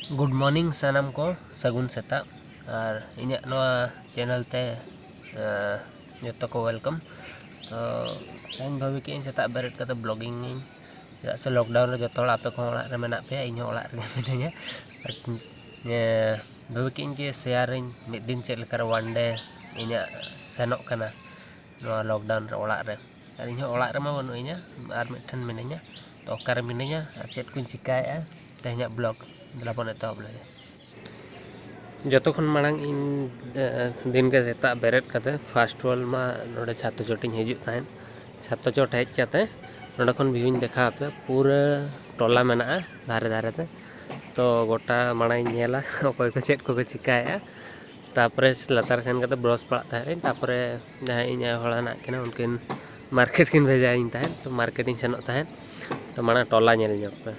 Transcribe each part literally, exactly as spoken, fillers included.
Good morning ᱥᱟᱱᱟᱢ ᱠᱚ, ᱥᱟᱹᱜᱩᱱ ᱥᱮᱛᱟᱜ᱾ ᱟᱨ ᱤᱧᱟᱹᱜ ᱱᱚᱣᱟ channel ᱛᱮ ᱟᱸ, ᱡᱚᱛᱚ ᱠᱚ welcome᱾ ᱛᱚ ᱛᱮᱦᱮᱧ ᱵᱷᱟᱹᱵᱤ ᱠᱮᱫᱟᱹᱧ ᱥᱮᱛᱟᱜ ᱵᱮᱨᱮᱫ ᱠᱟᱛᱮ vlogging ᱤᱧ, ᱪᱮᱫᱟᱜ ᱥᱮ lockdown ᱨᱮ ᱡᱚᱛᱚ ᱦᱚᱲ ᱟᱯᱮ ᱠᱚᱦᱚᱸ ᱚᱲᱟᱜ ᱨᱮ ᱢᱮᱱᱟᱜ ᱯᱮᱭᱟ, ᱤᱧ ᱦᱚᱸ ᱚᱲᱟᱜ ᱨᱮᱜᱮ ᱢᱤᱱᱟᱹᱧᱟ᱾ But, ᱮᱸ, ᱵᱷᱟᱹᱵᱤ ᱠᱮᱫᱟᱹᱧ ᱡᱮ share ᱟᱹᱧ ᱢᱤᱫ ᱫᱤᱱ ᱪᱮᱫ ᱞᱮᱠᱟ ᱨᱮ one day ᱤᱧᱟᱹᱜ ᱥᱮᱱᱚᱜ ᱠᱟᱱᱟ ᱱᱚᱣᱟ lockdown ᱨᱮ ᱚᱲᱟᱜ ᱨᱮ᱾ ᱟᱨ ᱤᱧ ᱦᱚᱸ ᱚᱲᱟᱜ ᱨᱮᱢᱟ ᱵᱟᱹᱱᱩᱜ ᱤᱧᱟ, ᱟᱨ ᱢᱤᱫᱴᱷᱮᱱ ᱢᱤᱱᱟᱹᱧᱟ᱾ ᱛᱚ ᱚᱠᱟᱨᱮ ᱢᱤᱱᱟᱹᱧᱟ ᱟᱨ ᱪᱮᱫ ᱠᱚᱧ ᱪᱤᱠᱟᱭᱮᱫᱼᱟ ᱛᱮᱦᱮᱧᱟᱜ vlog ᱫᱮᱞᱟ ᱵᱚᱱ ᱮᱛᱚᱦᱚᱵ ᱞᱮᱜᱮ᱾ ᱡᱚᱛᱚ ᱠᱷᱚᱱ ᱢᱟᱲᱟᱝ ᱤᱧ, ᱮ, ᱫᱤᱱ ᱜᱮ ᱥᱮᱛᱟᱜ ᱵᱮᱨᱮᱫ ᱠᱟᱛᱮ first of all ᱢᱟ ᱱᱚᱰᱮ ᱪᱷᱟᱛᱚ ᱪᱚᱴᱤᱧ ᱦᱤᱡᱩᱜ ᱛᱟᱦᱮᱸᱫ᱾ ᱪᱷᱟᱛᱚ ᱪᱚᱴ ᱦᱮᱡ ᱠᱟᱛᱮ ᱱᱚᱰᱮ ᱠᱷᱚᱱ view ᱤᱧ ᱫᱮᱠᱷᱟᱣ ᱟᱯᱮᱭᱟ, ᱯᱩᱨᱟᱹ ᱴᱚᱞᱟ ᱢᱮᱱᱟᱜᱼᱟ ᱫᱷᱟᱨᱮ ᱫᱷᱟᱨᱮ ᱛᱮ᱾ ᱛᱚ ᱜᱚᱴᱟ ᱢᱟᱲᱟᱝ ᱤᱧ ᱧᱮᱞᱟ ᱚᱠᱚᱭ ᱠᱚ ᱪᱮᱫ ᱠᱚᱠᱚ ᱪᱤᱠᱟᱭᱮᱫᱼᱟ᱾ ᱛᱟᱨᱯᱚᱨᱮ ᱞᱟᱛᱟᱨ ᱥᱮᱱ ᱠᱟᱛᱮ brush ᱯᱟᱲᱟᱜ ᱛᱟᱦᱮᱸᱫ ᱟᱹᱧ, ᱛᱟᱨᱯᱚᱨᱮ ᱡᱟᱦᱟᱸᱭ ᱤᱧ ᱟᱭᱳ ᱦᱚᱲ ᱦᱮᱱᱟᱜ ᱠᱤᱱᱟ ᱩᱱᱠᱤᱱ market ᱠᱤᱱ ᱵᱷᱮᱡᱟᱭᱤᱧ ᱛᱟᱦᱮᱸᱫ, ᱛᱚ market ᱤᱧ ᱥᱮᱱᱚᱜ ᱛᱟᱦᱮᱸᱫ᱾ ᱛᱚ ᱢᱟᱲᱟᱝ ᱴᱚᱞᱟ ᱧᱮᱞ ᱧᱚᱜ ᱯᱮ᱾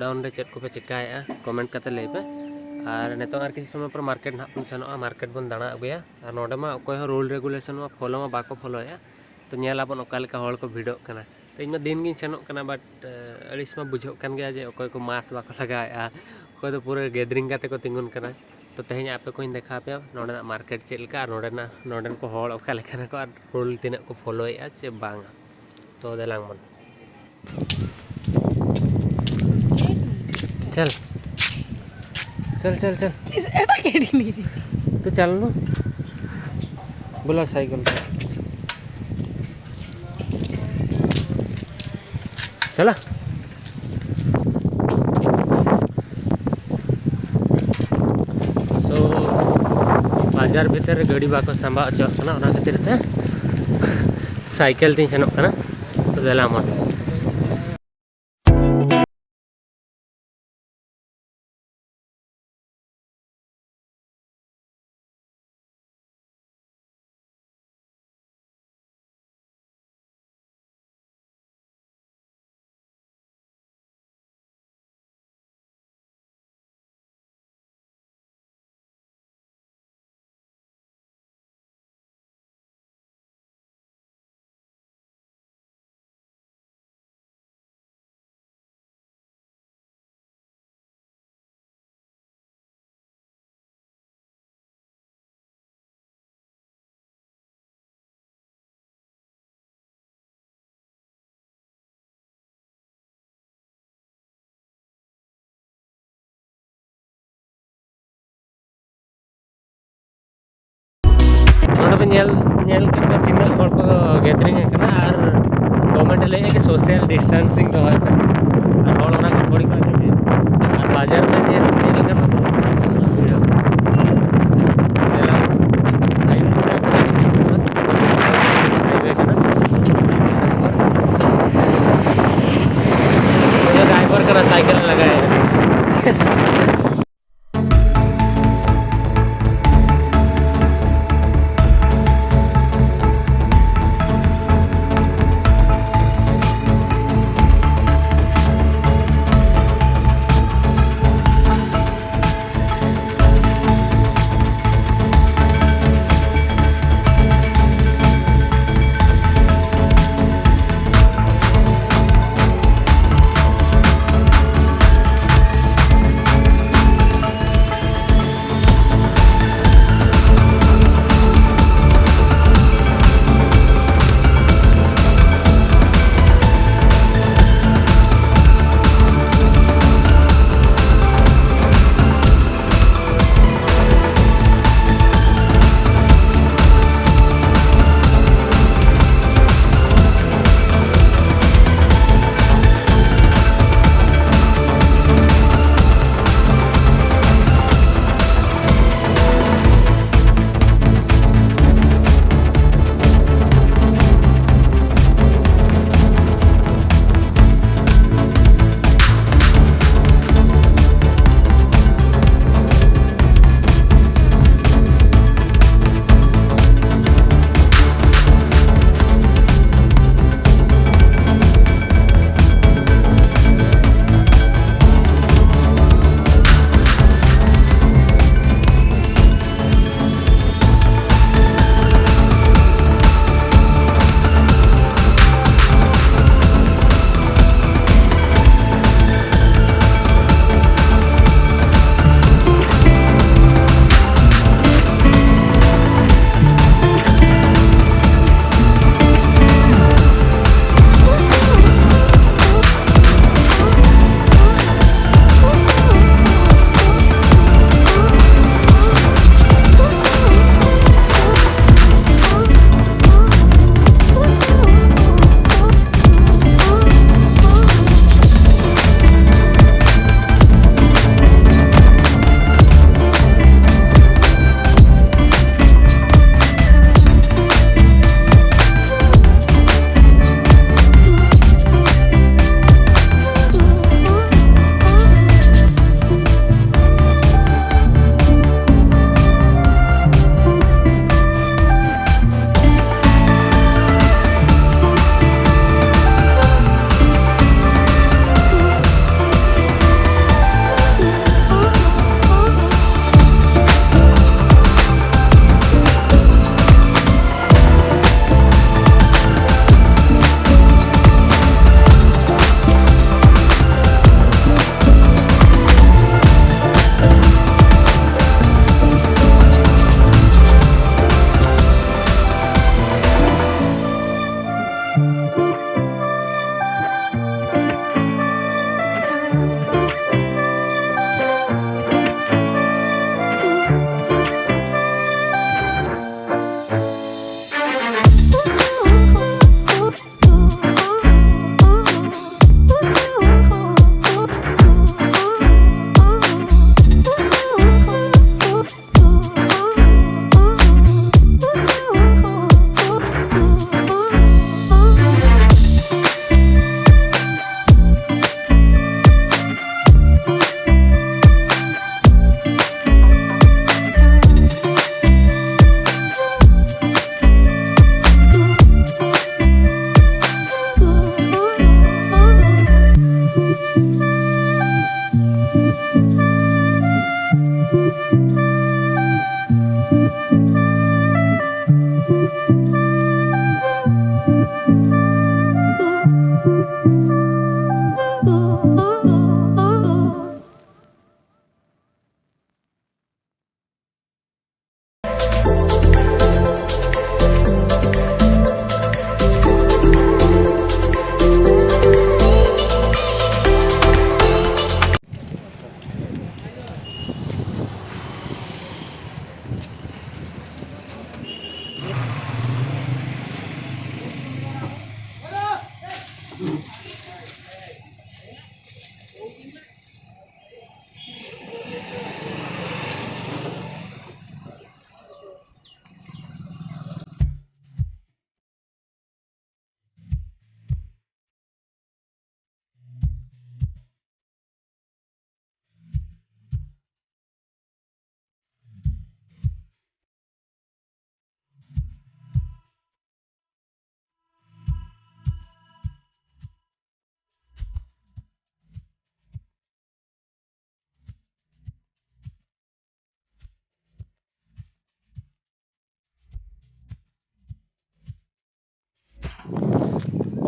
ᱴᱟᱣᱩᱱ ᱨᱮ ᱪᱮᱫ ᱠᱚᱯᱮ ᱪᱮᱠᱟᱭᱮᱫᱼᱟ, ᱠᱚᱢᱮᱱᱴ ᱠᱟᱛᱮ ᱞᱟᱹᱭ ᱯᱮ᱾ ᱟᱨ ᱱᱤᱛᱚᱜ ᱟᱨ ᱠᱤᱪᱷᱩ ᱥᱚᱢᱚᱭ ᱯᱚᱨ ᱢᱟᱨᱠᱮᱴ ᱱᱟᱦᱟᱜ ᱵᱚᱱ ᱥᱮᱱᱚᱜᱼᱟ, ᱢᱟᱨᱠᱮᱴ ᱵᱚᱱ ᱫᱟᱬᱟ ᱟᱹᱜᱩᱭᱟ᱾ ᱟᱨ ᱱᱚᱰᱮ ᱢᱟ ᱚᱠᱚᱭ ᱦᱚᱸ ᱨᱩᱞ ᱨᱮᱜᱩᱞᱮᱥᱚᱱ ᱢᱟ ᱯᱷᱚᱞᱳ ᱢᱟ ᱵᱟᱠᱚ ᱯᱷᱚᱞᱳᱭᱮᱫᱼᱟ᱾ ᱛᱚ ᱧᱮᱞ ᱟᱵᱚᱱ ᱚᱠᱟ ᱞᱮᱠᱟ ᱦᱚᱲ ᱠᱚ ᱵᱷᱤᱲᱚᱜ ᱠᱟᱱᱟ᱾ ᱛᱚ ᱤᱧ ᱢᱟ ᱫᱤᱱ ᱜᱤᱧ ᱥᱮᱱᱚᱜ ᱠᱟᱱᱟ, ᱵᱟᱴ ᱟᱹᱲᱤᱥ ᱢᱟ ᱵᱩᱡᱷᱟᱹᱜ ᱠᱟᱱ ᱜᱮᱭᱟ ᱡᱮ ᱚᱠᱚᱭ ᱠᱚ ᱢᱟᱥᱠ ᱵᱟᱠᱚ ᱞᱟᱜᱟᱣᱮᱫᱼᱟ, ᱚᱠᱚᱭ ᱫᱚ ᱯᱩᱨᱟᱹ ᱜᱮᱫᱨᱤᱝ ᱠᱟᱛᱮ ᱠᱚ ᱛᱤᱸᱜᱩᱱ ᱠᱟᱱᱟ᱾ ᱛᱚ ᱛᱮᱦᱮᱧ ᱟᱯᱮ ᱠᱚᱧ ᱫᱮᱠᱷᱟᱣ ᱯᱮᱭᱟ ᱱᱚᱰᱮᱱᱟᱜ ᱢᱟᱨᱠᱮᱴ ᱪᱮᱫ ᱞᱮᱠᱟ ᱟᱨ ᱱᱚᱰᱮᱱᱟᱜ, ᱱᱚᱰᱮᱱ ᱠᱚ ᱦᱚᱲ ᱚᱠᱟ ᱞᱮᱠᱟᱱᱟ ᱠᱚ ᱟᱨ ᱨᱩᱞ ᱛᱤᱱᱟᱹᱜ ᱠᱚ ᱯᱷᱚᱞᱳᱭᱮᱫᱼᱟ ᱪᱮ ᱵᱟᱝᱟ᱾ ᱛᱚ ᱫᱮᱞᱟᱝ ᱵᱚᱱ᱾ चल, चल, चल, चल। तो चल लो। बुला साइकिल पे। चला। So, ᱵᱟᱡᱟᱨ ᱵᱷᱤᱛᱤᱨ ᱨᱮ ᱜᱟᱹᱰᱤ ᱵᱟᱠᱚ ᱥᱟᱢᱵᱟᱣ ᱦᱚᱪᱚᱣᱟᱜ ᱠᱟᱱᱟ, ᱚᱱᱟ ᱠᱷᱟᱹᱛᱤᱨ ᱛᱮ ᱥᱟᱭᱠᱮᱞ ᱛᱤᱧ ᱥᱮᱱᱚᱜ ᱠᱟᱱᱟ᱾ ᱛᱚ ᱫᱮᱞᱟ ᱢᱟ᱾ ᱱᱚᱰᱮ ᱯᱮ ᱧᱮᱞ, ᱧᱮᱞ ᱠᱮᱫ ᱠᱚᱣᱟ ᱛᱤᱱᱟᱹᱜ ᱦᱚᱲ ᱠᱚ ᱜᱮᱫᱨᱤᱝ ᱟᱠᱟᱱᱟ ᱟᱨ ᱜᱚᱵᱷᱢᱮᱱᱴ ᱮ ᱞᱟᱹᱭᱮᱫᱼᱟ ᱠᱤ ᱥᱳᱥᱟᱞ ᱰᱤᱥᱴᱮᱱᱥᱤᱝ ᱫᱚᱦᱚᱭ ᱯᱮ᱾ ᱟᱨ ᱦᱚᱲ ᱚᱱᱟ ᱠᱚ ᱛᱷᱚᱲᱤ ᱠᱚ ᱟᱸᱡᱚᱢ ᱜᱮᱭᱟ᱾ ᱟᱨ ᱵᱟᱡᱟᱨ ᱨᱮ ᱧᱮᱞ ᱥᱮ ᱪᱮᱫ ᱞᱮᱠᱟ ᱵᱟᱝ ᱵᱷᱤᱲ᱾ ᱧᱮᱞᱟ, ᱦᱟᱭᱣᱮ ᱠᱟᱱᱟ᱾ ᱩᱱᱤ ᱫᱚ ᱰᱨᱟᱭᱵᱷᱟᱨ ᱠᱟᱱᱟ, ᱥᱟᱭᱠᱮᱞ ᱞᱟᱜᱟᱭᱟ᱾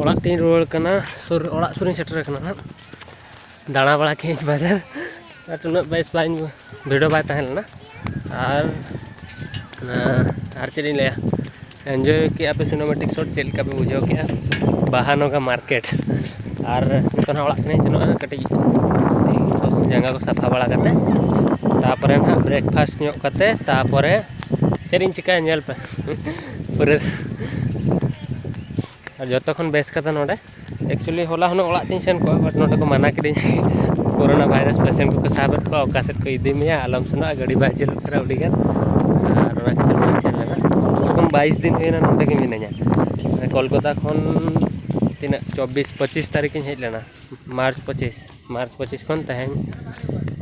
ᱚᱲᱟᱜ ᱛᱤᱧ ᱨᱩᱣᱟᱹᱲ ᱠᱟᱱᱟ, ᱥᱩᱨ, ᱚᱲᱟᱜ ᱥᱩᱨ ᱤᱧ ᱥᱮᱴᱮᱨ ᱟᱠᱟᱱᱟ ᱱᱟᱦᱟᱜ᱾ ᱫᱟᱬᱟ ᱵᱟᱲᱟ ᱠᱮᱫᱟᱹᱧ ᱵᱟᱡᱟᱨ, ᱟᱨ ᱩᱱᱟᱹᱜ ᱵᱮᱥ ᱵᱟᱹᱧ, ᱵᱷᱤᱰᱤᱭᱳ ᱵᱟᱭ ᱛᱟᱦᱮᱸ ᱞᱮᱱᱟ᱾ ᱟᱨ, ᱟᱨ ᱪᱮᱫ ᱤᱧ ᱞᱟᱹᱭᱟ, ᱮᱱᱡᱚᱭ ᱠᱮᱜᱼᱟ ᱯᱮ ᱥᱤᱱᱮᱢᱮᱴᱤᱠ ᱥᱚᱴ, ᱪᱮᱫ ᱞᱮᱠᱟ ᱯᱮ ᱵᱩᱡᱷᱟᱹᱣ ᱠᱮᱜᱼᱟ ᱵᱟᱦᱟᱱᱚᱜᱟ ᱢᱟᱨᱠᱮᱴ? ᱟᱨ ᱱᱤᱛᱚᱜ ᱱᱟᱦᱟᱜ ᱚᱲᱟᱜ ᱛᱮᱧ ᱥᱮᱱᱚᱜᱼᱟ, ᱠᱟᱹᱴᱤᱡ ᱛᱤ ᱠᱚ ᱡᱟᱸᱜᱟ ᱠᱚ ᱥᱟᱯᱷᱟ ᱵᱟᱲᱟ ᱠᱟᱛᱮ, ᱛᱟᱯᱚᱨᱮ ᱱᱟᱦᱟᱜ ᱵᱨᱮᱠᱯᱷᱟᱥᱴ ᱧᱚᱜ ᱠᱟᱛᱮ, ᱛᱟᱯᱚᱨᱮ ᱪᱮᱫ ᱤᱧ ᱪᱤᱠᱟᱹᱭᱟ ᱧᱮᱞ ᱯᱮ ᱯᱩᱨᱟᱹ᱾ ᱟᱨ ᱡᱚᱛᱚ ᱠᱷᱚᱱ ᱵᱮᱥ ᱠᱟᱛᱷᱟ ᱱᱚᱰᱮ, actually ᱦᱚᱞᱟ ᱦᱩᱱᱟᱹᱝ ᱚᱲᱟᱜ ᱛᱤᱧ ᱥᱮᱱ ᱠᱚᱜᱼᱟ, but ᱱᱚᱰᱮ ᱠᱚ ᱢᱟᱱᱟ ᱠᱤᱫᱤᱧ᱾ ᱠᱳᱨᱳᱱᱟ ᱵᱷᱟᱭᱨᱟᱥ ᱯᱮᱥᱮᱱᱴ ᱠᱚᱠᱚ ᱥᱟᱵᱮᱫ ᱠᱚᱣᱟ, ᱚᱠᱟ ᱥᱮᱫ ᱠᱚ ᱤᱫᱤ ᱢᱮᱭᱟ, ᱟᱞᱚᱢ ᱥᱮᱱᱚᱜᱼᱟ, ᱜᱟᱹᱰᱤ ᱵᱟᱭ ᱪᱟᱹᱞᱩᱜ ᱠᱟᱱᱟ ᱟᱹᱰᱤ ᱜᱟᱱ᱾ ᱟᱨ ᱚᱱᱟ ᱠᱷᱟᱹᱛᱤᱨ ᱵᱟᱹᱧ ᱥᱮᱱ ᱞᱮᱱᱟ᱾ ᱠᱚᱢ ᱵᱟᱭᱤᱥ ᱫᱤᱱ ᱦᱩᱭᱱᱟ ᱱᱚᱰᱮ ᱜᱮ ᱢᱤᱱᱟᱹᱧᱟ᱾ ᱠᱳᱞᱠᱟᱛᱟ ᱠᱷᱚᱱ ᱛᱤᱱᱟᱹᱜ, ᱪᱚᱵᱵᱤᱥ ᱯᱚᱸᱪᱤᱥ ᱛᱟᱹᱨᱤᱠᱷ ᱤᱧ ᱦᱮᱡ ᱞᱮᱱᱟ, ᱢᱟᱨᱪ ᱯᱚᱸᱪᱤᱥ, ᱢᱟᱨᱪ ᱯᱚᱸᱪᱤᱥ ᱠᱷᱚᱱ ᱛᱮᱦᱮᱧ,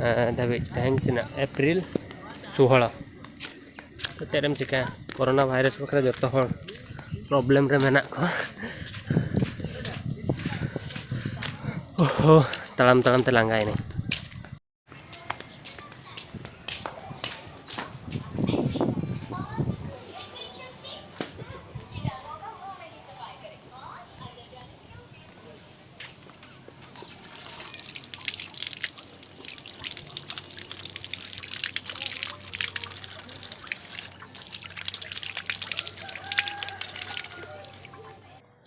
ᱮᱸ, ᱫᱷᱟᱹᱵᱤᱡ, ᱛᱮᱦᱮᱧ ᱛᱤᱱᱟᱹᱜ, ᱮᱯᱨᱤᱞ ᱥᱳᱦᱞᱳ᱾ ᱛᱚ ᱪᱮᱫ ᱮᱢ ᱪᱤᱠᱟᱹᱭᱟ, ᱠᱳᱨᱳᱱᱟ ᱵᱷᱟᱭᱨᱟᱥ ᱵᱟᱠᱷᱨᱟ ᱡᱚᱛᱚ ᱦᱚᱲ ᱯᱨᱚᱵᱞᱮᱢ ᱨᱮ ᱢᱮᱱᱟᱜ ᱠᱚᱣᱟ᱾ ᱳᱦᱳ, ᱛᱟᱲᱟᱢ ᱛᱟᱲᱟᱢ ᱛᱮ ᱞᱟᱸᱜᱟᱭᱮᱱᱟᱹᱧ᱾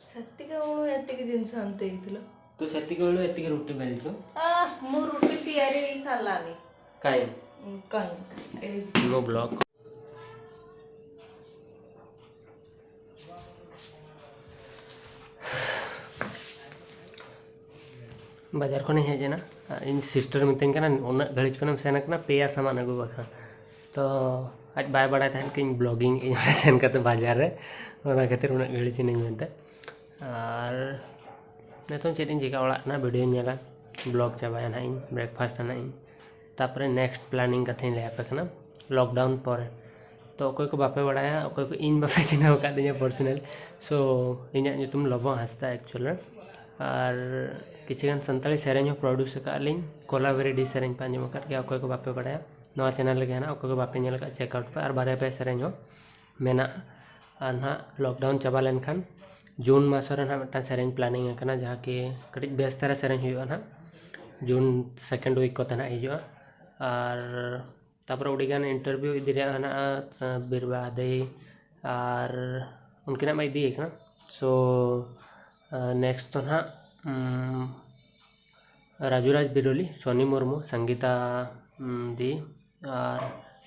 ସେତିକି ବେଳୁ ଏତିକି ଜିନିଷ ଆଣିତେ ହେଇଥିଲ। ତୁ ସେତିକି ବେଳୁ ଏତିକି ରୁଟି ବେଲୁଛୁ। ଆଃ, ମୁଁ ରୁଟି ତିଆରି ହେଇ ସାରିଲାନି। କାଇଁ? କାଇଁ? ଏଇ ମୋ ବ୍ଲଗ୍। ᱵᱟᱡᱟᱨ ᱠᱷᱚᱱᱤᱧ ᱦᱮᱡ ᱮᱱᱟ᱾ ᱤᱧ ᱥᱤᱥᱴᱟᱨ ᱢᱤᱛᱟᱹᱧ ᱠᱟᱱᱟ, "ᱩᱱᱟᱹᱜ ᱜᱷᱟᱹᱲᱤᱡ ᱠᱷᱚᱱᱮᱢ ᱥᱮᱱ ᱟᱠᱟᱱᱟ, ᱯᱮᱭᱟ ᱥᱟᱢᱟᱱ ᱟᱹᱜᱩ ᱵᱟᱠᱷᱨᱟ?" ᱛᱚ ᱟᱡ ᱵᱟᱭ ᱵᱟᱲᱟᱭ ᱛᱟᱦᱮᱸᱫ ᱠᱤ ᱤᱧ ᱵᱞᱚᱜᱤᱝ ᱤᱧ ᱚᱸᱰᱮ ᱥᱮᱱ ᱠᱟᱛᱮ ᱵᱟᱡᱟᱨ ᱨᱮ, ᱚᱱᱟ ᱠᱷᱟᱹᱛᱤᱨ ᱩᱱᱟᱹᱜ ᱜᱷᱟᱹᱲᱤᱡ ᱮᱱᱟᱹᱧ ᱢᱮᱱᱛᱮ᱾ ᱟᱨ ᱱᱤᱛᱚᱝ ᱪᱮᱫ ᱤᱧ ᱪᱤᱠᱟ, ᱚᱲᱟᱜ ᱨᱮᱱᱟᱜ ᱵᱷᱤᱰᱤᱭᱳᱧ ᱧᱮᱞᱟ, ᱵᱞᱚᱜ ᱪᱟᱵᱟᱭᱟ ᱱᱟᱦᱟᱜ ᱤᱧ, ᱵᱨᱮᱠᱯᱷᱟᱥᱴ ᱱᱟᱦᱟᱜ ᱤᱧ, ᱛᱟᱯᱚᱨᱮ ᱱᱮᱠᱥᱴ ᱯᱞᱟᱱᱤᱝ ᱠᱟᱛᱷᱟᱧ ᱞᱟᱹᱭ ᱟᱯᱮ ᱠᱟᱱᱟ ᱞᱚᱠᱰᱟᱣᱩᱱ ᱯᱚᱨᱮ᱾ ᱛᱚ ᱚᱠᱚᱭ ᱠᱚ ᱵᱟᱯᱮ ᱵᱟᱲᱟᱭᱟ, ᱚᱠᱚᱭ ᱠᱚ ᱤᱧ ᱵᱟᱯᱮ ᱪᱤᱱᱦᱟᱹᱣ ᱟᱠᱟᱫᱤᱧᱟ ᱯᱟᱨᱥᱚᱱᱟᱞ, ᱥᱳ ᱤᱧᱟᱹᱜ ᱧᱩᱛᱩᱢ ᱞᱚᱵᱚ ᱦᱟᱸᱥᱫᱟ actual ᱨᱮ᱾ ᱟᱨ ᱠᱤᱪᱷᱩ ᱜᱟᱱ ᱥᱟᱱᱛᱟᱲᱤ ᱥᱮᱨᱮᱧ ᱦᱚᱸ ᱯᱨᱚᱰᱩᱥ ᱟᱠᱟᱫ ᱞᱤᱧ, ᱠᱚᱞᱟᱵᱮᱨᱤ ᱰᱤ ᱥᱮᱨᱮᱧ ᱯᱮ ᱟᱸᱡᱚᱢ ᱟᱠᱟᱫ ᱜᱮᱭᱟ, ᱚᱠᱚᱭ ᱠᱚ ᱵᱟᱯᱮ ᱵᱟᱲᱟᱭᱟ, ᱱᱚᱣᱟ ᱪᱮᱱᱮᱞ ᱨᱮᱜᱮ ᱦᱮᱱᱟᱜᱼᱟ, ᱚᱠᱚᱭ ᱠᱚ ᱵᱟᱯᱮ ᱧᱮᱞ ᱟᱠᱟᱫ, ᱪᱮᱠ ᱟᱣᱩᱴ ᱯᱮ᱾ ᱟᱨ ᱵᱟᱨᱭᱟ ᱯᱮᱭᱟ ᱥᱮᱨᱮᱧ ᱦᱚᱸ ᱢᱮᱱᱟᱜᱼᱟ᱾ ᱟᱨ ᱱᱟᱦᱟᱜ ᱞᱚᱠᱰᱟᱣᱩᱱ ᱪᱟᱵᱟ ᱞᱮᱱᱠᱷᱟᱱ ᱡᱩᱱ ᱢᱟᱥ ᱨᱮ ᱱᱟᱦᱟᱜ ᱢᱤᱫᱴᱟᱝ ᱥᱮᱨᱮᱧ planning ᱟᱠᱟᱱᱟ, ᱡᱟᱦᱟᱸ ᱠᱤ ᱠᱟᱹᱴᱤᱡ ᱵᱮᱥ ᱫᱷᱟᱨᱟ ᱥᱮᱨᱮᱧ ᱦᱩᱭᱩᱜᱼᱟ ᱱᱟᱦᱟᱜ, ᱡᱩᱱ second week ᱠᱚᱛᱮ ᱱᱟᱦᱟᱜ ᱦᱤᱡᱩᱜᱼᱟ᱾ ᱟᱨ ᱛᱟᱯᱚᱨᱮ ᱟᱹᱰᱤᱜᱟᱱ interview ᱤᱫᱤ ᱨᱮᱭᱟᱜ ᱦᱮᱱᱟᱜᱼᱟ, ᱵᱤᱨᱵᱟᱦᱟ ᱫᱟᱹᱭ ᱟᱨ ᱩᱱᱠᱤᱱᱟᱜ ᱢᱟ ᱤᱫᱤ ᱟᱠᱟᱱᱟ᱾ So next ᱫᱚ ᱱᱟᱦᱟᱜ ᱨᱟᱡᱩ ᱨᱟᱡᱽ ᱵᱤᱨᱚᱞᱤ, ᱥᱚᱱᱤ ᱢᱩᱨᱢᱩ, ᱥᱚᱝᱜᱤᱛᱟ ᱫᱤ, ᱟᱨ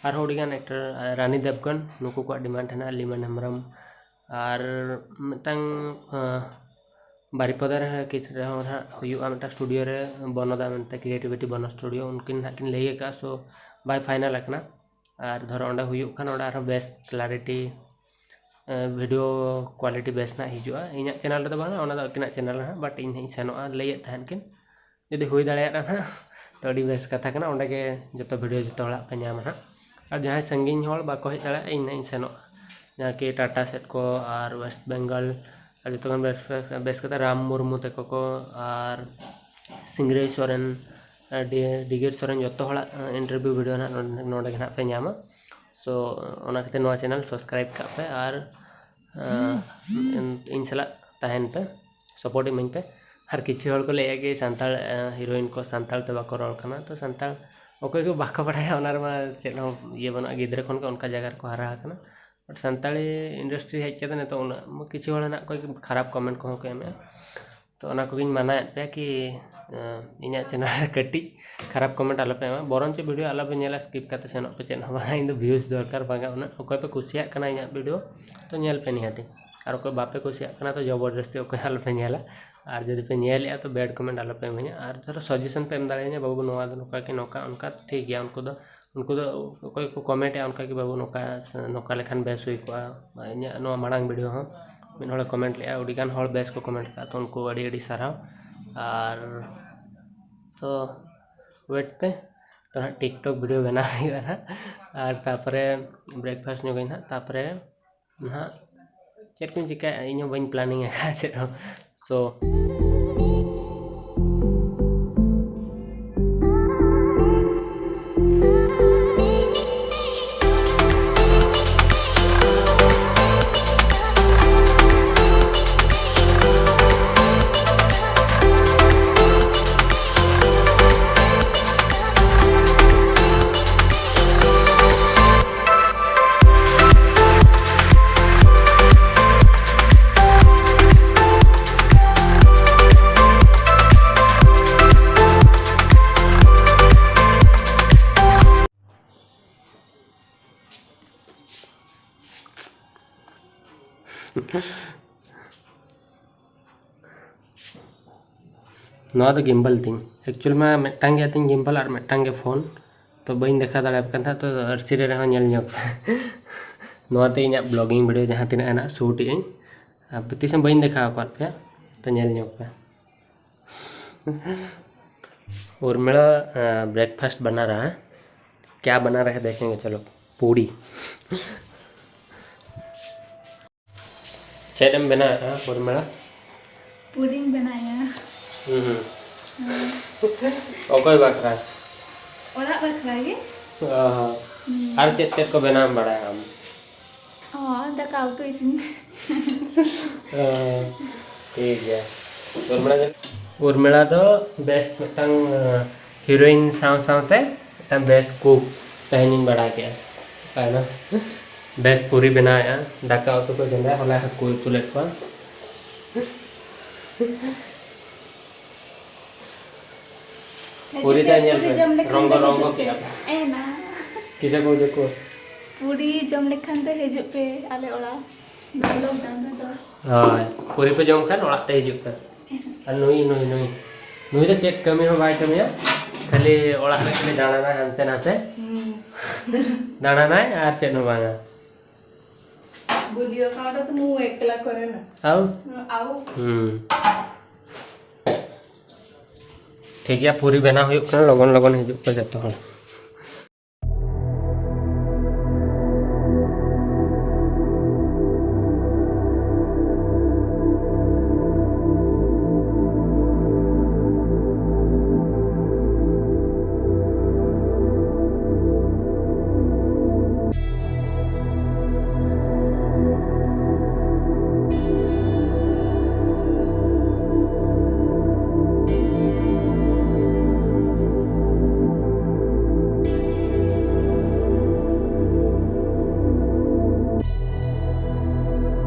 ᱟᱨᱦᱚᱸ ᱟᱹᱰᱤᱜᱟᱱ actor, ᱨᱟᱱᱤ ᱫᱮᱵᱜᱚᱱ, ᱱᱩᱠᱩ ᱠᱚᱣᱟᱜ demand ᱦᱮᱱᱟᱜᱼᱟ, ᱞᱤᱢᱚᱱ ᱦᱮᱢᱵᱨᱚᱢ, ᱟᱨ ᱢᱤᱫᱴᱟᱝ ᱵᱟᱨᱤᱯᱚᱫᱟ ᱨᱮ ᱠᱤᱪᱷᱩ ᱨᱮᱦᱚᱸ ᱱᱟᱦᱟᱜ ᱦᱩᱭᱩᱜᱼᱟ ᱢᱤᱫᱴᱟᱝ studio ᱨᱮ, ᱵᱚᱱᱚᱫᱟ ᱢᱮᱱᱛᱮ, Creativity ᱵᱚᱱᱚ studio, ᱩᱱᱠᱤᱱ ᱱᱟᱦᱟᱜ ᱠᱤᱱ ᱞᱟᱹᱭ ᱟᱠᱟᱫᱼᱟ᱾ So ᱵᱟᱭ final ᱟᱠᱟᱱᱟ᱾ ᱟᱨ ᱫᱷᱚᱨᱚ ᱚᱸᱰᱮ ᱦᱩᱭᱩᱜ ᱠᱷᱟᱱ ᱚᱸᱰᱮ ᱟᱨᱦᱚᱸ ᱵᱮᱥ clarity, video quality ᱵᱮᱥ ᱱᱟᱦᱟᱜ ᱦᱤᱡᱩᱜᱼᱟ᱾ ᱤᱧᱟᱹᱜ channel ᱨᱮᱫᱚ ᱵᱟᱝᱟ, ᱚᱱᱟ ᱫᱚ ᱟᱹᱠᱤᱱᱟᱜ channel ᱨᱮ ᱱᱟᱦᱟᱜ, but ᱤᱧ ᱦᱟᱸᱜ ᱤᱧ ᱥᱮᱱᱚᱜᱼᱟ, ᱞᱟᱹᱭᱮᱫ ᱛᱟᱦᱮᱸᱫ ᱠᱤᱱ᱾ ᱡᱩᱫᱤ ᱦᱩᱭ ᱫᱟᱲᱮᱭᱟᱜᱼᱟ ᱱᱟᱦᱟᱜ, ᱛᱚ ᱟᱹᱰᱤ ᱵᱮᱥ ᱠᱟᱛᱷᱟ ᱠᱟᱱᱟ᱾ ᱚᱸᱰᱮ ᱜᱮ ᱡᱚᱛᱚ video ᱡᱚᱛᱚ ᱦᱚᱲᱟᱜ ᱯᱮ ᱧᱟᱢᱟ ᱱᱟᱦᱟᱜ᱾ ᱟᱨ ᱡᱟᱦᱟᱸᱭ ᱥᱟᱺᱜᱤᱧ ᱦᱚᱲ ᱵᱟᱠᱚ ᱦᱮᱡ ᱫᱟᱲᱮᱭᱟᱜᱼᱟ, ᱤᱧ ᱱᱟᱦᱟᱜ ᱤᱧ ᱥᱮᱱᱚᱜᱼᱟ, ᱡᱟᱦᱟᱸ ᱠᱤ ᱴᱟᱴᱟ ᱥᱮᱫ ᱠᱚ ᱟᱨ West Bengal ᱟᱨ ᱡᱚᱛᱚ ᱠᱷᱚᱱ ᱵᱮᱥ, ᱵᱮᱥ ᱠᱟᱛᱮ ᱨᱟᱢ ᱢᱩᱨᱢᱩ ᱛᱟᱠᱚ ᱠᱚ ᱟᱨ ᱥᱤᱝᱨᱟᱹᱭ ᱥᱚᱨᱮᱱ, ᱰᱤ-, ᱰᱤᱜᱤᱨ ᱥᱚᱨᱮᱱ, ᱡᱚᱛᱚ ᱦᱚᱲᱟᱜ interview video ᱱᱟᱦᱟᱜ ᱱᱚᱰᱮ, ᱱᱚᱰᱮ ᱜᱮ ᱱᱟᱦᱟᱜ ᱯᱮ ᱧᱟᱢᱟ᱾ So ᱚᱱᱟ ᱠᱷᱟᱹᱛᱤᱨ ᱱᱚᱣᱟ channel subscribe ᱠᱟᱜ ᱯᱮ ᱟᱨ ᱤᱧ ᱥᱟᱞᱟᱜ ᱛᱟᱦᱮᱱ ᱯᱮ, support ᱤᱢᱟᱹᱧ ᱯᱮ᱾ ᱟᱨ ᱠᱤᱪᱷᱩ ᱦᱚᱲ ᱠᱚ ᱞᱟᱹᱭᱮᱫᱼᱟ ᱠᱤ ᱥᱟᱱᱛᱟᱲ heroine ᱠᱚ ᱥᱟᱱᱛᱟᱲ ᱛᱮ ᱵᱟᱠᱚ ᱨᱚᱲ ᱠᱟᱱᱟ, ᱛᱚ ᱥᱟᱱᱛᱟᱲ ᱚᱠᱚᱭ ᱠᱚ ᱵᱟᱠᱚ ᱵᱟᱲᱟᱭᱟ ᱚᱱᱟ ᱨᱮᱢᱟ ᱪᱮᱫ ᱦᱚᱸ ᱤᱭᱟᱹ ᱵᱟᱹᱱᱩᱜᱼᱟ, ᱜᱤᱫᱽᱨᱟᱹ ᱠᱷᱚᱱ ᱜᱮ ᱚᱱᱠᱟ ᱡᱟᱭᱜᱟ ᱨᱮᱠᱚ ᱦᱟᱨᱟ ᱟᱠᱟᱱᱟ᱾ But ᱥᱟᱱᱛᱟᱲᱤ industry ᱦᱮᱡ ᱠᱟᱛᱮ ᱱᱤᱛᱚᱜ ᱩᱱᱟᱹᱜ ᱠᱤᱪᱷᱩ ᱦᱚᱲ ᱦᱮᱱᱟᱜ ᱠᱚᱣᱟ ᱠᱷᱟᱨᱟᱯ comment ᱠᱚᱦᱚᱸ ᱠᱚ ᱮᱢᱮᱫᱼᱟ᱾ ᱛᱚ ᱚᱱᱟ ᱠᱚᱜᱮᱧ ᱢᱟᱱᱟᱭᱮᱫ ᱯᱮᱭᱟ ᱠᱤ ᱤᱧᱟᱹᱜ channel ᱨᱮ ᱠᱟᱹᱴᱤᱡ ᱠᱷᱟᱨᱟᱯ comment ᱟᱞᱚᱯᱮ ᱮᱢᱟ, ᱵᱚᱨᱚᱱᱪᱚ video ᱟᱞᱚᱯᱮ ᱧᱮᱞᱟ, skip ᱠᱟᱛᱮ ᱥᱮᱱᱚᱜ ᱯᱮ, ᱪᱮᱫ ᱦᱚᱸ ᱵᱟᱝ, ᱤᱧ ᱫᱚ views ᱫᱚᱨᱠᱟᱨ ᱵᱟᱝᱟ ᱩᱱᱟᱹᱜ᱾ ᱚᱠᱚᱭ ᱯᱮ ᱠᱩᱥᱤᱭᱟᱜ ᱠᱟᱱᱟ ᱤᱧᱟᱹᱜ video, ᱛᱚ ᱧᱮᱞ ᱯᱮ ᱱᱤᱦᱟᱹᱛᱤ, ᱟᱨ ᱚᱠᱚᱭ ᱵᱟᱯᱮ ᱠᱩᱥᱤᱭᱟᱜ ᱠᱟᱱᱟ ᱛᱚ ᱡᱚᱵᱚᱨᱫᱚᱥᱛᱤ ᱚᱠᱚᱭ ᱦᱚᱸ ᱟᱞᱚᱯᱮ ᱧᱮᱞᱟ᱾ ᱟᱨ ᱡᱩᱫᱤ ᱯᱮ ᱧᱮᱞᱮᱫᱼᱟ ᱛᱚ bad comment ᱟᱞᱚᱯᱮ ᱮᱢᱟᱹᱧᱟ, ᱟᱨ ᱫᱷᱚᱨᱚ suggestion ᱯᱮ ᱮᱢ ᱫᱟᱲᱮᱭᱟᱹᱧᱟ, ᱵᱟᱹᱵᱩ ᱱᱚᱣᱟ ᱫᱚ ᱱᱚᱝᱠᱟ ᱠᱤ ᱱᱚᱝᱠᱟ, ᱚᱱᱠᱟ ᱴᱷᱤᱠ ᱜᱮᱭᱟ᱾ ᱩᱱᱠᱩ ᱫᱚ, ᱩᱱᱠᱩ ᱫᱚ ᱚᱠᱚᱭ ᱠᱚ comment ᱮᱫᱼᱟ ᱚᱱᱠᱟ ᱠᱤ ᱵᱟᱹᱵᱩ ᱱᱚᱝᱠᱟ ᱥᱮ ᱱᱚᱝᱠᱟ ᱞᱮᱠᱷᱟᱱ ᱵᱮᱥ ᱦᱩᱭ ᱠᱚᱜᱼᱟ᱾ ᱤᱧᱟᱹᱜ ᱱᱚᱣᱟ ᱢᱟᱲᱟᱝ video ᱦᱚᱸ ᱢᱤᱫ ᱦᱚᱲᱮ comment ᱞᱮᱫᱼᱟ, ᱟᱹᱰᱤᱜᱟᱱ ᱦᱚᱲ ᱵᱮᱥ ᱠᱚ comment ᱠᱟᱜᱼᱟ, ᱛᱚ ᱩᱱᱠᱩ ᱟᱹᱰᱤ ᱟᱹᱰᱤ ᱥᱟᱨᱦᱟᱣ᱾ ᱟᱨ ᱛᱚ wait ᱯᱮ, ᱛᱚ ᱱᱟᱦᱟᱜ TikTok video ᱵᱮᱱᱟᱣ ᱦᱩᱭᱩᱜᱼᱟ ᱱᱟᱦᱟᱜ, ᱟᱨ ᱛᱟᱯᱚᱨᱮ breakfast ᱧᱚᱜᱟᱹᱧ ᱱᱟᱦᱟᱜ, ᱛᱟᱯᱚᱨᱮ ᱱᱟᱦᱟᱜ ᱪᱮᱫ ᱠᱚᱧ ᱪᱤᱠᱟᱹᱭᱟ ᱤᱧ ᱦᱚᱸ ᱵᱟᱹᱧ planning ᱟᱠᱟᱫᱼᱟ ᱪᱮᱫ ᱦᱚᱸ᱾ So ᱱᱚᱣᱟ ᱫᱚ ᱜᱤᱢᱵᱟᱞ ᱛᱤᱧ᱾ ᱮᱠᱪᱩᱭᱮᱞ ᱢᱟ ᱢᱤᱫᱴᱟᱝ ᱜᱮᱭᱟ ᱛᱤᱧ ᱜᱤᱢᱵᱟᱞ ᱟᱨ ᱢᱤᱫᱴᱟᱝ ᱜᱮ ᱯᱷᱳᱱ, ᱛᱚ ᱵᱟᱹᱧ ᱫᱮᱠᱷᱟᱣ ᱫᱟᱲᱮᱭᱟᱯᱮ ᱠᱟᱱ ᱛᱟᱦᱮᱸᱫ, ᱛᱚ ᱟᱹᱨᱥᱤ ᱨᱮ ᱨᱮᱦᱚᱸ ᱧᱮᱞ ᱧᱚᱜ ᱯᱮ᱾ ᱱᱚᱣᱟ ᱛᱮ ᱤᱧᱟᱹᱜ ᱵᱞᱚᱜᱤᱝ ᱵᱷᱤᱰᱤᱭᱳ ᱡᱟᱦᱟᱸ ᱛᱤᱱᱟᱹᱜ ᱦᱮᱱᱟᱜ ᱥᱩᱴ ᱮᱜ ᱟᱹᱧ, ᱟᱨ ᱛᱤᱥ ᱦᱚᱸ ᱵᱟᱹᱧ ᱫᱮᱠᱷᱟᱣ ᱟᱠᱟᱫ ᱯᱮᱭᱟ, ᱛᱚ ᱧᱮᱞ ᱧᱚᱜ ᱯᱮ᱾ उर्मिला ब्रेकफास्ट बना रहा है, क्या बना रहा है देखेंगे। चलो, पूड़ी। ᱪᱮᱫ ᱮᱢ ᱵᱮᱱᱟᱣᱮᱫᱼᱟ ᱩᱨᱢᱤᱞᱟ? ᱯᱩᱨᱤᱧ ᱵᱮᱱᱟᱣᱮᱫᱼᱟ᱾ ᱦᱩᱸ ᱦᱩᱸ᱾ ᱚᱠᱚᱭ ᱵᱟᱠᱷᱨᱟ? ᱚᱲᱟᱜ ᱵᱟᱠᱷᱨᱟ ᱜᱮ᱾ ᱚ᱾ ᱦᱩᱸ᱾ ᱟᱨ ᱪᱮᱫ ᱪᱮᱫ ᱠᱚ ᱵᱮᱱᱟᱣ ᱮᱢ ᱵᱟᱲᱟᱭᱟ ᱟᱢ? ᱚ, ᱫᱟᱠᱟ ᱩᱛᱩ ᱤᱥᱤᱱ᱾ ᱚ, ᱴᱷᱤᱠ ᱜᱮᱭᱟ᱾ ᱩᱨᱢᱤᱞᱟ ᱫᱚ, ᱩᱨᱢᱤᱞᱟ ᱫᱚ ᱵᱮᱥ ᱢᱤᱫᱴᱟᱝ, ᱟᱸ, ᱦᱤᱨᱳᱭᱤᱱ ᱥᱟᱶ ᱥᱟᱶᱛᱮ ᱢᱤᱫᱴᱟᱝ ᱵᱮᱥ ᱠᱩᱠ ᱛᱮᱦᱮᱧᱤᱧ ᱵᱟᱲᱟᱭ ᱠᱮᱫᱼᱟ᱾ ᱟᱭᱢᱟ ᱵᱮᱥ ᱯᱩᱨᱤ ᱵᱮᱱᱟᱣᱮᱫᱼᱟ, ᱫᱟᱠᱟ ᱩᱛᱩ ᱠᱚ ᱪᱚᱸᱫᱟᱭᱟ, ᱦᱚᱞᱟᱭ ᱦᱟᱹᱠᱩ ᱩᱛᱩ ᱞᱮᱫ ᱠᱚᱣᱟ᱾ ᱦᱤᱡᱩᱜ ᱯᱩᱨᱤ ᱯᱮ, ᱫᱚ ᱧᱮᱞ ᱯᱩᱨᱤ ᱯᱮ, ᱡᱚᱢ ᱞᱮᱠᱷᱟᱱ ᱨᱚᱝᱜᱚ ᱫᱚ ᱨᱚᱝᱜᱚ ᱦᱤᱡᱩᱜ ᱯᱮ᱾ ᱠᱮᱜᱼᱟ ᱯᱮ᱾ ᱮ ᱱᱟ᱾ ᱠᱤᱥᱟᱹ ᱠᱚ ᱦᱤᱡᱩᱜ ᱠᱚ᱾ ᱯᱩᱨᱤ ᱡᱚᱢ ᱞᱮᱠᱷᱟᱱ ᱫᱚ ᱦᱤᱡᱩᱜ ᱯᱮ ᱟᱞᱮ ᱚᱲᱟᱜ᱾ ᱱᱚᱣᱟ lockdown ᱨᱮᱫᱚ᱾ ᱦᱳᱭ, ᱯᱩᱨᱤ ᱯᱮ ᱡᱚᱢ ᱠᱷᱟᱱ ᱚᱲᱟᱜ ᱛᱮ ᱦᱤᱡᱩᱜ ᱯᱮ᱾ ᱟᱨ ᱱᱩᱭ, ᱱᱩᱭ, ᱱᱩᱭ, ᱱᱩᱭ ᱫᱚ ᱪᱮᱫ ᱠᱟᱹᱢᱤ ᱦᱚᱸ ᱵᱟᱭ ᱠᱟᱹᱢᱤᱭᱟ, ᱠᱷᱟᱹᱞᱤ ᱚᱲᱟᱜ ᱨᱮ ᱠᱷᱟᱹᱞᱤ ᱫᱟᱬᱟᱱᱟᱭ ᱦᱟᱱᱛᱮ ᱱᱟᱛᱮ᱾ ᱦᱩᱸ᱾ ᱫᱟᱬᱟᱱᱟᱭ ᱟᱨ ᱪᱮᱫ ᱦᱚᱸ ᱵᱟᱝᱟ᱾ ᱵᱩᱞᱤᱭᱚ ᱠᱟᱣᱰᱟ ᱛᱚ ᱢᱩ ᱮᱠᱞᱟ ᱠᱚᱨᱮ ᱱᱟ᱾ ᱟᱣ? ᱟᱣ᱾ ᱦᱩᱸ᱾ ᱴᱷᱤᱠ ᱜᱮᱭᱟ, ᱯᱩᱨᱤ ᱵᱮᱱᱟᱣ ᱦᱩᱭᱩᱜ ᱠᱟᱱᱟ, ᱞᱚᱜᱚᱱ ᱞᱚᱜᱚᱱ ᱦᱤᱡᱩᱜ ᱯᱮ ᱡᱚᱛᱚ ᱦᱚᱲ᱾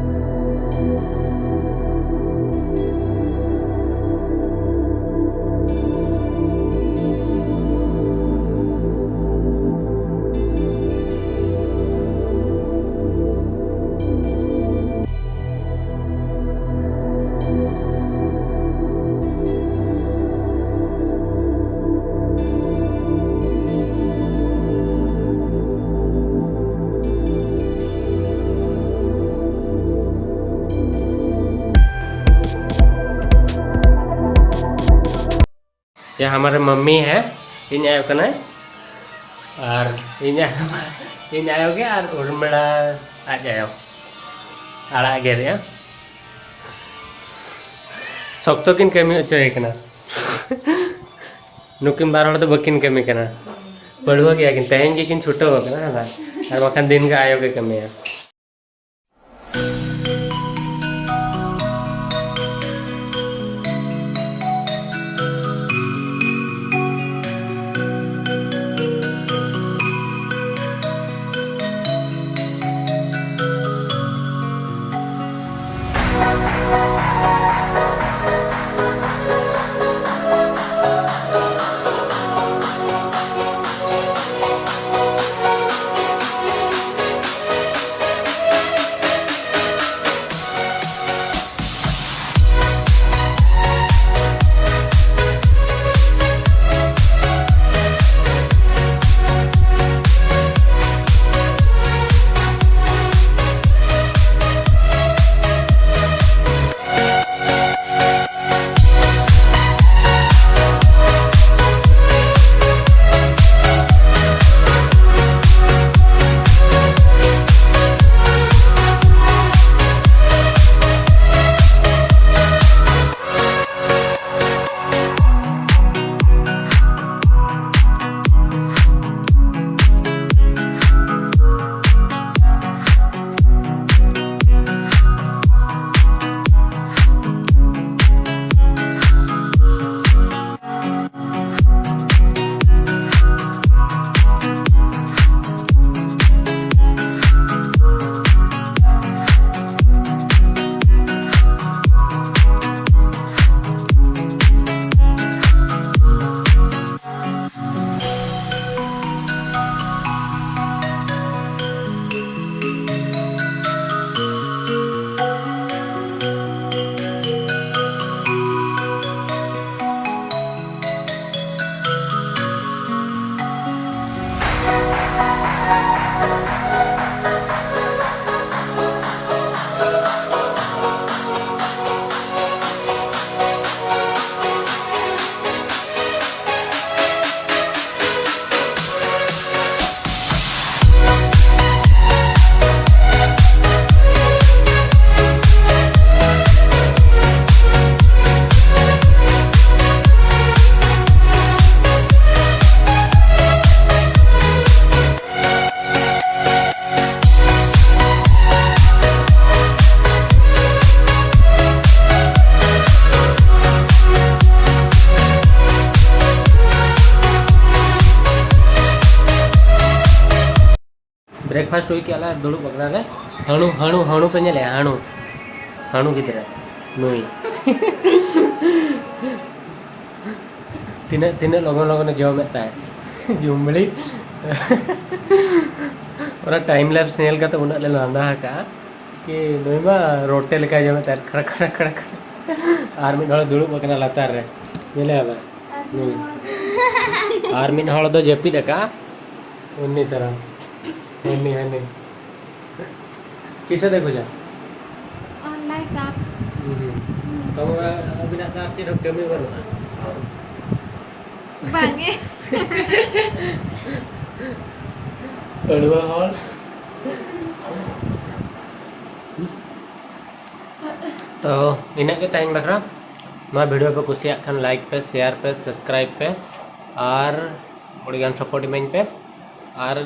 ᱦᱟᱢᱟᱨᱮ ᱢᱟᱢᱢᱤ ᱦᱮ, ᱤᱧ ᱟᱭᱳ ᱠᱟᱱᱟᱭ᱾ ᱟᱨ ᱤᱧ ᱟᱭᱳ, ᱤᱧ ᱟᱭᱳ ᱜᱮ ᱟᱨ ᱩᱨᱢᱤᱞᱟ ᱟᱡ ᱟᱭᱳ᱾ ᱟᱲᱟᱜ ᱜᱮᱫᱮᱜᱼᱟ᱾ ᱥᱚᱠᱛᱚ ᱠᱤᱱ ᱠᱟᱹᱢᱤ ᱦᱚᱪᱚᱭᱮ ᱠᱟᱱᱟ᱾ ᱱᱩᱠᱤᱱ ᱵᱟᱨ ᱦᱚᱲ ᱫᱚ ᱵᱟᱹᱠᱤᱱ ᱠᱟᱹᱢᱤ ᱠᱟᱱᱟ᱾ ᱯᱟᱹᱲᱦᱩᱣᱟᱹ ᱜᱮᱭᱟ ᱠᱤᱱ, ᱛᱮᱦᱮᱧ ᱜᱮᱠᱤᱱ ᱪᱷᱩᱴᱟᱹᱣ ᱟᱠᱟᱱᱟ, ᱦᱮᱸ ᱵᱟᱝ? ᱟᱨ ᱵᱟᱠᱷᱟᱱ ᱫᱤᱱ ᱜᱮ ᱟᱭᱳ ᱜᱮ ᱠᱟᱹᱢᱤᱭᱟ᱾ ᱵᱨᱮᱠᱯᱷᱟᱥᱴ ᱦᱩᱭ ᱠᱮᱜᱼᱟ ᱞᱮ, ᱫᱩᱲᱩᱵ ᱟᱠᱟᱱᱟ ᱞᱮ᱾ ᱦᱟᱹᱬᱩ, ᱦᱟᱹᱬᱩ, ᱦᱟᱹᱬᱩ ᱯᱮ ᱧᱮᱞᱮᱜᱼᱟ? ᱦᱟᱹᱬᱩ, ᱦᱟᱹᱬᱩ ᱜᱤᱫᱽᱨᱟᱹ ᱱᱩᱭ᱾ ᱛᱤᱱᱟᱹᱜ, ᱛᱤᱱᱟᱹᱜ ᱞᱚᱜᱚᱱ ᱞᱚᱜᱚᱱᱮ ᱡᱚᱢᱮᱫ ᱛᱟᱦᱮᱸᱫ ᱡᱩᱢᱵᱽᱲᱤ᱾ ᱚᱱᱟ ᱴᱟᱭᱤᱢ ᱞᱮᱯᱥ ᱧᱮᱞ ᱠᱟᱛᱮ ᱩᱱᱟᱹᱜ ᱞᱮ ᱞᱟᱸᱫᱟ ᱟᱠᱟᱜᱼᱟ ᱠᱤ ᱱᱩᱭ ᱢᱟ ᱨᱚᱴᱮ ᱞᱮᱠᱟᱭ ᱡᱚᱢᱮᱫ ᱛᱟᱦᱮᱸᱫ, ᱠᱷᱟᱲ, ᱠᱷᱟᱲ, ᱠᱷᱟᱲ, ᱠᱷᱟᱲ᱾ ᱟᱨ ᱢᱤᱫ ᱦᱚᱲ ᱫᱩᱲᱩᱵ ᱟᱠᱟᱱᱟ ᱞᱟᱛᱟᱨ ᱨᱮ, ᱧᱮᱞᱮᱜᱼᱟ ᱵᱮᱱ? ᱱᱩᱭ᱾ ᱟᱨ ᱢᱤᱫ ᱦᱚᱲ ᱫᱚ ᱡᱟᱹᱯᱤᱫ ᱟᱠᱟᱜᱼᱟ, ᱩᱱᱤ ᱛᱟᱨᱟ, ᱦᱟᱹᱱᱤ, ᱦᱟᱹᱱᱤ᱾ ᱠᱤᱥᱮ ᱫᱮᱠᱷᱚ ᱡᱟ? ᱚᱱᱞᱟᱭᱤᱱ ᱠᱟᱯ᱾ ᱦᱩᱸ᱾ ᱛᱚ ᱚᱱᱟ ᱟᱹᱵᱤᱱᱟᱜ ᱫᱚ ᱟᱨ ᱪᱮᱫ ᱦᱚᱸ ᱠᱟᱹᱢᱤ ᱵᱟᱹᱱᱩᱜᱼᱟ? ᱵᱟᱝᱜᱮ᱾ ᱯᱟᱹᱲᱩᱣᱟᱹ ᱦᱚᱲ᱾ ᱛᱚ ᱤᱱᱟᱹᱜ ᱜᱮ ᱛᱮᱦᱮᱧ ᱵᱟᱠᱷᱨᱟ᱾ ᱱᱚᱣᱟ ᱵᱷᱤᱰᱤᱭᱳ ᱯᱮ ᱠᱩᱥᱤᱭᱟᱜ ᱠᱷᱟᱱ ᱞᱟᱭᱤᱠ ᱯᱮ, ᱥᱮᱭᱟᱨ ᱯᱮ, ᱥᱟᱵᱥᱠᱨᱟᱭᱤᱵᱽ ᱯᱮ ᱟᱨ ᱟᱹᱰᱤᱜᱟᱱ ᱥᱟᱯᱳᱨᱴ ᱤᱢᱟᱹᱧ ᱯᱮ᱾ ᱟᱨ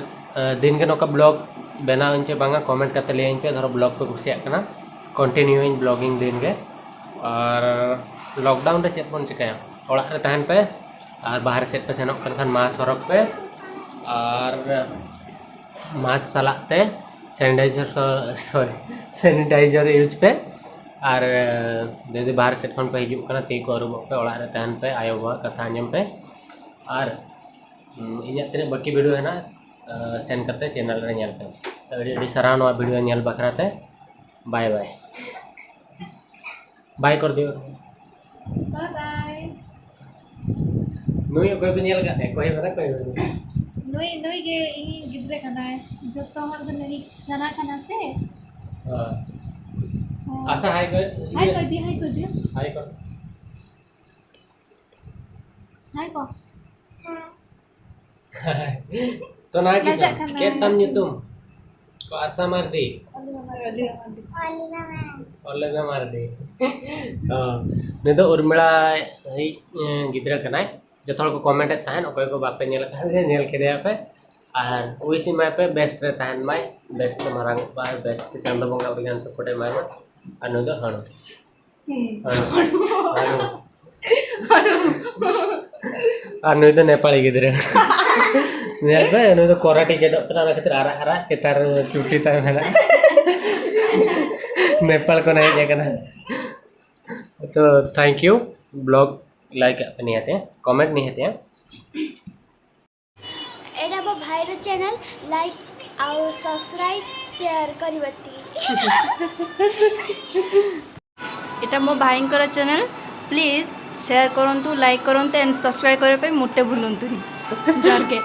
ᱫᱤᱱ ᱜᱮ ᱱᱚᱝᱠᱟ ᱵᱞᱚᱜ ᱵᱮᱱᱟᱣ ᱟᱹᱧ ᱪᱮ ᱵᱟᱝᱟ, ᱠᱚᱢᱮᱱᱴ ᱠᱟᱛᱮ ᱞᱟᱹᱭᱟᱹᱧ ᱯᱮ᱾ ᱫᱷᱚᱨᱚ ᱵᱞᱚᱜ ᱯᱮ ᱠᱩᱥᱤᱭᱟᱜ ᱠᱟᱱᱟ, ᱠᱚᱱᱴᱤᱱᱤᱭᱩ ᱟᱹᱧ ᱵᱞᱚᱜᱤᱝ ᱫᱤᱱ ᱜᱮ᱾ ᱟᱨ ᱞᱚᱠᱰᱟᱣᱩᱱ ᱨᱮ ᱪᱮᱫ ᱵᱚᱱ ᱪᱤᱠᱟᱹᱭᱟ? ᱚᱲᱟᱜ ᱨᱮ ᱛᱟᱦᱮᱱ ᱯᱮ ᱟᱨ ᱵᱟᱦᱨᱮ ᱥᱮᱫ ᱯᱮ ᱥᱮᱱᱚᱜ ᱠᱟᱱ ᱠᱷᱟᱱ ᱢᱟᱥᱠ ᱦᱚᱨᱚᱜᱽ ᱯᱮ ᱟᱨ ᱢᱟᱥᱠ ᱥᱟᱞᱟᱜ ᱛᱮ ᱥᱮᱱᱤᱴᱟᱭᱡᱟᱨ, ᱥᱚᱨᱤ, ᱥᱮᱱᱤᱴᱟᱭᱡᱟᱨ ᱤᱭᱩᱡᱽ ᱯᱮ᱾ ᱟᱨ ᱡᱩᱫᱤ ᱵᱟᱦᱨᱮ ᱥᱮᱫ ᱠᱷᱚᱱ ᱯᱮ ᱦᱤᱡᱩᱜ ᱠᱟᱱᱟ, ᱛᱤ ᱠᱚ ᱟᱹᱨᱩᱵᱚᱜ ᱯᱮ, ᱚᱲᱟᱜ ᱨᱮ ᱛᱟᱦᱮᱱ ᱯᱮ, ᱟᱭᱳᱼᱵᱟᱵᱟᱣᱟᱜ ᱠᱟᱛᱷᱟ ᱟᱸᱡᱚᱢ ᱯᱮ᱾ ᱟᱨ ᱤᱧᱟᱹᱜ ᱛᱤᱱᱟᱹᱜ ᱵᱟᱹᱠᱤ ᱵᱷᱤᱰᱤᱭᱳ ᱦᱮᱱᱟᱜᱼᱟ, ᱥᱮᱱ ᱠᱟᱛᱮ ᱪᱮᱱᱮᱞ ᱨᱮ ᱧᱮᱞ ᱯᱮ᱾ ᱛᱚ ᱟᱹᱰᱤ ᱟᱹᱰᱤ ᱥᱟᱨᱦᱟᱣ ᱱᱚᱣᱟ ᱵᱷᱤᱰᱤᱭᱳ ᱧᱮᱞ ᱵᱟᱠᱷᱨᱟ ᱛᱮ᱾ ᱵᱟᱭ ᱵᱟᱭ᱾ ᱵᱟᱭ ᱠᱚᱨ ᱫᱤᱭᱳ᱾ ᱵᱟᱭ ᱵᱟᱭ᱾ ᱱᱩᱭ ᱚᱠᱚᱭ ᱯᱮ ᱧᱮᱞ ᱟᱠᱟᱫ ᱛᱟᱭᱟ? ᱚᱠᱚᱭ ᱵᱟᱲᱟᱭ ᱚᱠᱚᱭ ᱵᱟᱲᱟᱭ? ᱱᱩᱭ, ᱱᱩᱭ ᱜᱮ ᱤᱧ ᱜᱤᱫᱽᱨᱟᱹ ᱠᱟᱱᱟᱭ᱾ ᱡᱚᱛᱚ ᱦᱚᱲ ᱫᱚ ᱱᱩᱭ ᱡᱟᱱᱟ ᱠᱟᱱᱟ ᱥᱮ? ᱦᱳᱭ᱾ ᱦᱳᱭ᱾ ᱟᱥᱟ ᱦᱟᱭ ᱠᱚ, ᱦᱟᱭ ᱠᱚ ᱫᱤ, ᱦᱟᱭ ᱠᱚ ᱫᱤ᱾ ᱦᱟᱭ ᱠᱚ᱾ ᱦᱟᱭ ᱠᱚ᱾ ᱛᱚ ᱱᱟᱭ ᱠᱤᱥᱟᱱ, ᱞᱟᱡᱟᱜ ᱠᱟᱱᱟᱭ᱾ ᱪᱮᱫ ᱛᱟᱢ ᱧᱩᱛᱩᱢ? ᱠᱚ ᱟᱥᱟ ᱢᱟᱨᱰᱤ᱾ ᱚᱞᱤᱵᱷᱟ ᱢᱟᱨᱰᱤ᱾ ᱚᱞᱤᱵᱷᱟ ᱢᱟᱨᱰᱤ᱾ ᱚ, ᱩᱱᱤ ᱫᱚ ᱩᱨᱢᱤᱲᱟ ᱤᱡ, ᱮ, ᱜᱤᱫᱽᱨᱟᱹ ᱠᱟᱱᱟᱭ᱾ ᱡᱚᱛᱚ ᱦᱚᱲ ᱠᱚ ᱠᱚᱢᱮᱱᱴ ᱮᱫ ᱛᱟᱦᱮᱸᱫ, ᱚᱠᱚᱭ ᱠᱚ ᱵᱟᱯᱮ ᱧᱮᱞ ᱟᱠᱟᱫ ᱫᱮᱭᱟ, ᱧᱮᱞ ᱠᱮᱫᱮᱭᱟ ᱯᱮ᱾ ᱟᱨ ᱩᱭᱤᱥ ᱮᱢᱟᱭ ᱯᱮ, ᱵᱮᱥ ᱨᱮ ᱛᱟᱦᱮᱱ ᱢᱟᱭ, ᱵᱮᱥ ᱛᱮ ᱢᱟᱨᱟᱝ ᱚᱜ ᱢᱟᱭ, ᱵᱮᱥ ᱛᱮ ᱪᱟᱸᱫᱚ ᱵᱚᱸᱜᱟ ᱟᱹᱰᱤ ᱜᱟᱱ ᱥᱟᱯᱳᱨᱴ ᱮᱢᱟᱭ ᱢᱟ᱾ ᱟᱨ ᱱᱩᱭ ᱫᱚ ᱦᱟᱹᱬᱩ᱾ ᱦᱩᱸ᱾ ᱦᱟᱹᱬᱩ᱾ ᱦᱟᱹᱬᱩ᱾ ᱦᱟᱹᱬᱩ᱾ ᱟᱨ ᱱᱩᱭ ᱫᱚ ᱱᱮᱯᱟᱲᱤ ᱜᱤᱫᱽᱨᱟᱹ᱾ ᱧᱮᱞ ᱯᱮ, ᱩᱱᱤ ᱫᱚ ᱠᱚᱨᱟᱴᱤ ᱪᱮᱫᱚᱜ ᱠᱟᱱᱟ, ᱚᱱᱟ ᱠᱷᱟᱹᱛᱤᱨ ᱟᱨᱟᱜ ᱟᱨᱟᱜ ᱪᱮᱛᱟᱱ ᱨᱮ ᱪᱩᱴᱤ ᱛᱟᱭ ᱢᱮᱱᱟᱜᱼᱟ᱾ ᱱᱮᱯᱟᱞ ᱠᱷᱚᱱ ᱦᱮᱡ ᱟᱠᱟᱱᱟ᱾ ᱛᱚ, thank you, vlog like ᱟᱜ ᱯᱮ ᱱᱤᱦᱟᱹᱛ, comment ᱱᱤᱦᱟᱹᱛ। ଏଇଟା ମୋ ଭାଇର ଚ୍ୟାନେଲ। ଲାଇକ୍ ଆଉ ସବସ୍କ୍ରାଇବ୍ ସେୟାର କରିବତି। ଏଇଟା ମୋ ଭାଇଙ୍କର ଚ୍ୟାନେଲ। ପ୍ଲିଜ୍ ସେୟାର କରନ୍ତୁ, ଲାଇକ୍ କରନ୍ତୁ ଆଣ୍ଡ ସବସ୍କ୍ରାଇବ୍ କରିବା ପାଇଁ ମୋଟେ ଭୁଲନ୍ତୁନି। ଜର୍ଗେ।